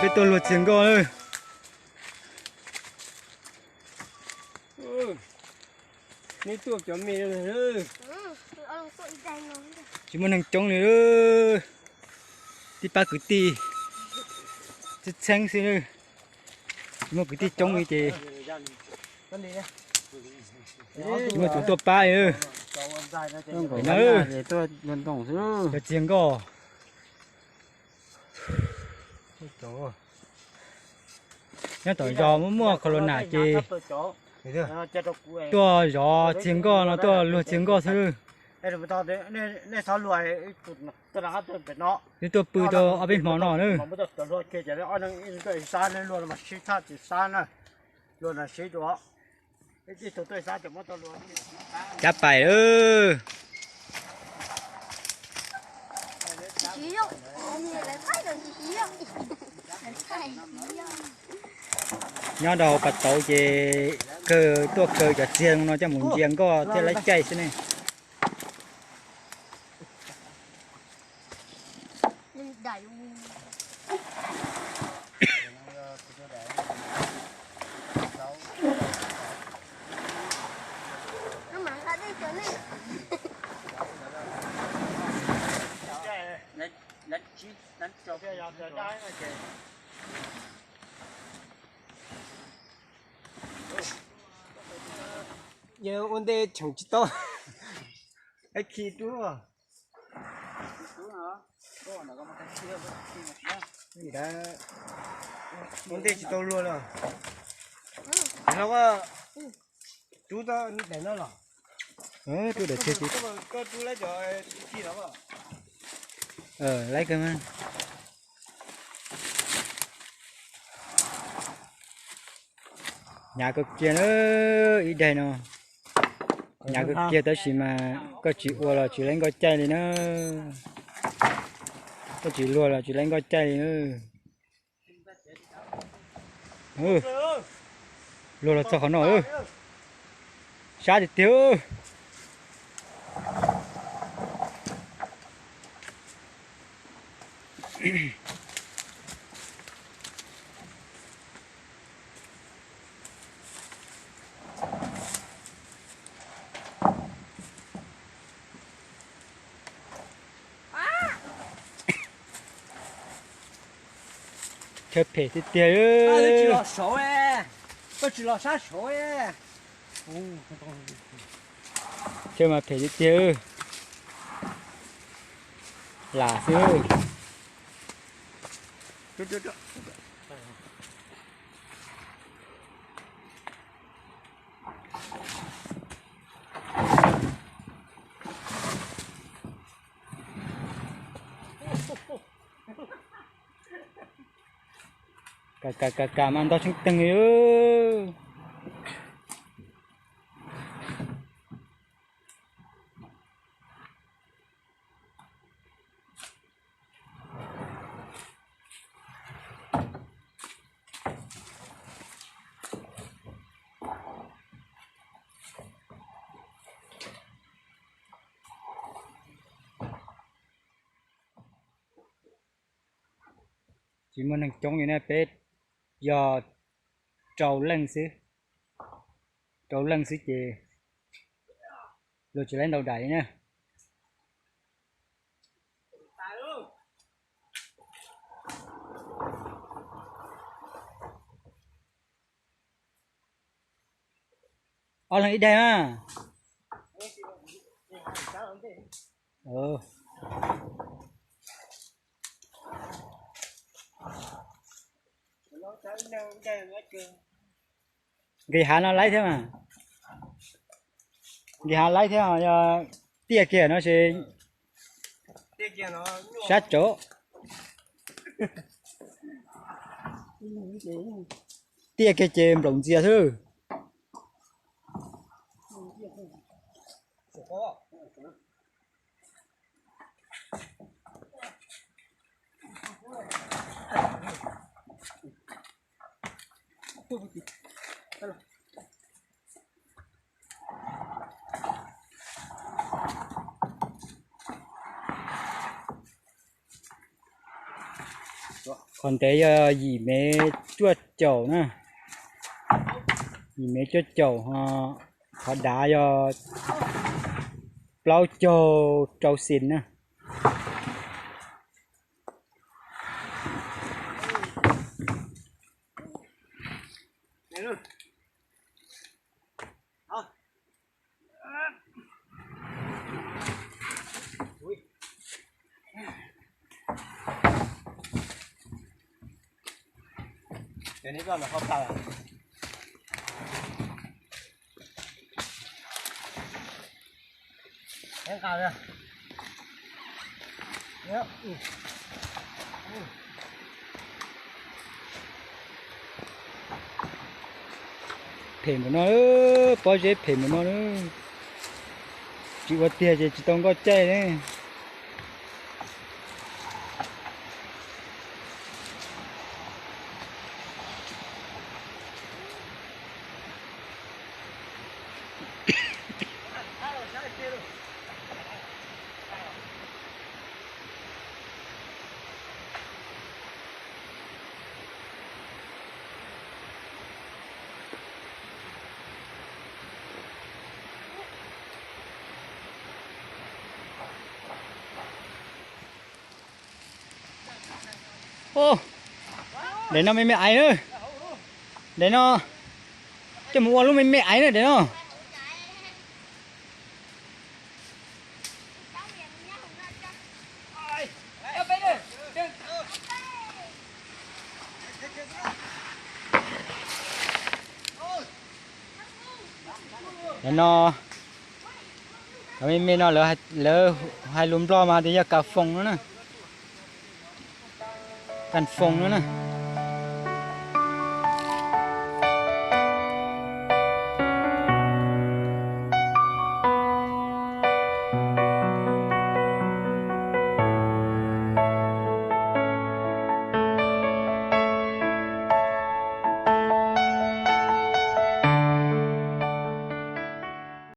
Peb tuaj luag txiag nkoj lawm. Tsis muaj neeg coob li, tib pab kwv tij txheeb txheeb xwb. Tsis muaj kwv tij coob li ces tsis muaj tus tuaj pab li. Cov txiag nkoj. Nyob tom zos muaj muaj corona ces tuaj zov txiag nkoj no, tuaj luag txiag nkoj xwb. Twb tuaj pw tau ob peb hmo no na. Cab pais lawm. Nyob rau pas tauv ces kawg tuaj kaw cov txiag no coj mus ntsia nkoj thiaj laib caij xwb ne. Yog ua ntej cheem tsis tau. Khi dub. Ua ntej tsis tau luag los. Los rub tau daim no los. Rub daim txiag tsis. Koj rub laib cov khi los. Laib kawg mas. Hnyav kawg kiag na, ib daim no. Hnyav kawg kiag tab sis mas koj tsis ua los tsis laib nkoj caij li na. Koj tsis luag los tsis laib nkoj caij li na. Luag los txog qhov no, sab tiag tiag. Chaw phem tiag tiag. Koj tsis los sab saud, koj tsis los sab saud. Chaw mas phem tiag tiag. Lam xwb. Kam kam kam kam mas ntog tsheej teeg li. Tsis muaj neeg coob li na, peb yog rau leej xwb, rau leej xwb ces luag tsis laib ntau daim li na. Ob leeg ib daim mas. Nqis hav no laib thiab mas. Nqis hav laib thiab, yog tiaj kiag no ces sab tsov. Tiaj kiag ces nplaum ntxias xwb. Qhov ntev yog yim mev cuaj caum na, yim mev cuaj caum, qhov dav yog plaub caug rau xis na. Phem npaum no, pob zeb phem npaum no na. Tsis ua tiag ces tsis tau nkoj caij ne. Daim no me me aiv na. Daim no coj mus ua lub me me aiv na daim no. Daim no, cov me me no lawv hais lus Nplog mas tias yog kas foos no na. Kas foos no na.